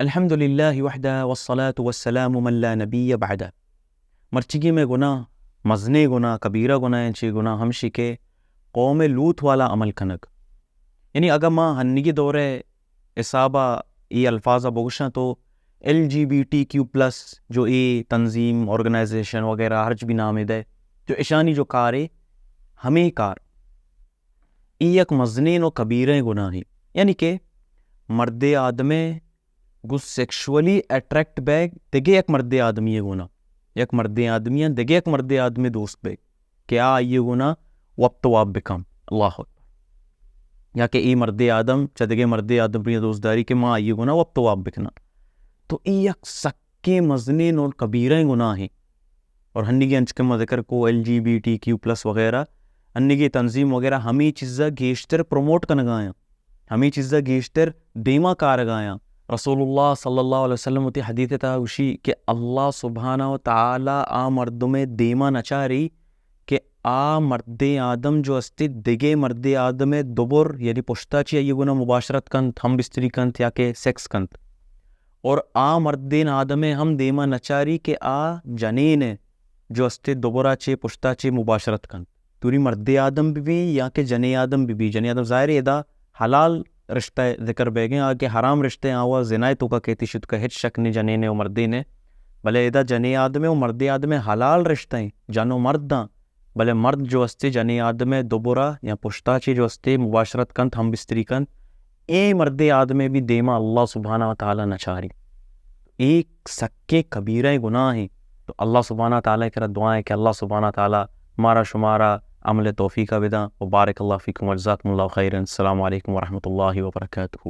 الحمد للہ وحدہ والصلاة والسلام من لا نبی بعدہ۔ مرچیگیں مئے گناہ، مزنیں گناہ، کبیرہ گناہ، انچیں گناہ ہمشی کہ قوم لوط والا عمل کنگ۔ یعنی اگہ ما ہنیگی دور ءِ حساب ءَ اے الفاظ ءَ بگوشاں تو L G B T Q plus جو اے تنظیم، آرگنائزیشن وغیرہ ہرچ بھی نامے دئے، جو اشانی جو کارے، ہمے کار، اے یک مزنیں و کبیریں گناہے۔ یعنی کہ مردے آدمے گوں سیکشولی اٹریکٹ بیگ دگہ یک مردے آدمی گونا، یک مردے آدمی دگہ یک مردے آدمی دوست بیگ کہ آ آئی گونا وپت واب بکن۔ اللہ اکبر۔ یا کہ اے مردے آدم چہ دگہ مردے آدمی دوست داری کہ ما آئی گونا وپت واب بکناں۔ تو اے یک سکیں مزنیں اور کبیریں گناہے۔ اور ہنیگی انچ کہ ما ذکر کو L G B T Q plus وغیرہ، ہنیگی تنظیم وغیرہ ہمے چیزا گیشتر پروموٹ کنگایاں، ہمے چیزا گیشتر دیما کارگایاں۔ رسول اللہ صلی اللہ علیہ وسلم وتی حدیث تہا گوشی کہ اللہ سبحانہ و تعالی آ مردمے دیما نچاری کہ آ مردیں آدم جو استی دگہ مردیں آدمے دوبر، یعنی پشتا چی آئی گونا مباشرت کنت، ہم بستری کنت یا کہ سیکس کنت۔ اور آ مردیں آدمے ہم دیما نچاری کہ آ جنینے جو استے دوبرا چے پشتا چے مباشرت کنت۔ توری مردے آدم بہ بی یا کہ جنے آدم بہ بی، جنے آدم ظاہر ادا حلال رشتہ ذکر بیگیں، آ کہ حرام رشتہ آوا زنا توکا کیتی شت کہ ہچ شک نے جنے نے و مردے نے، بلے ادا جنے آدمے و مردے آدمے حلال رشتہ ہیں، جن و مرداں، بلے مرد جو استے جنے آدمے دوبرا یا پشتا چے جو استے مباشرت کنت، ہم بستری کنت، اے مردے آدمے بھی دیما اللہ سبحانہ و تعالی نچاری۔ اے سکے کبیرہ گناہ ہیں۔ تو اللہ سبحانہ و تعالی کرا دعا ہے کہ اللہ سبحانہ و تعالی مارا شمارا عمل توفیقہ بداں۔ و بارک اللہ فیکم و جزاکم اللہ خیرا۔ السلام علیکم ورحمۃ اللہ وبرکاتہ۔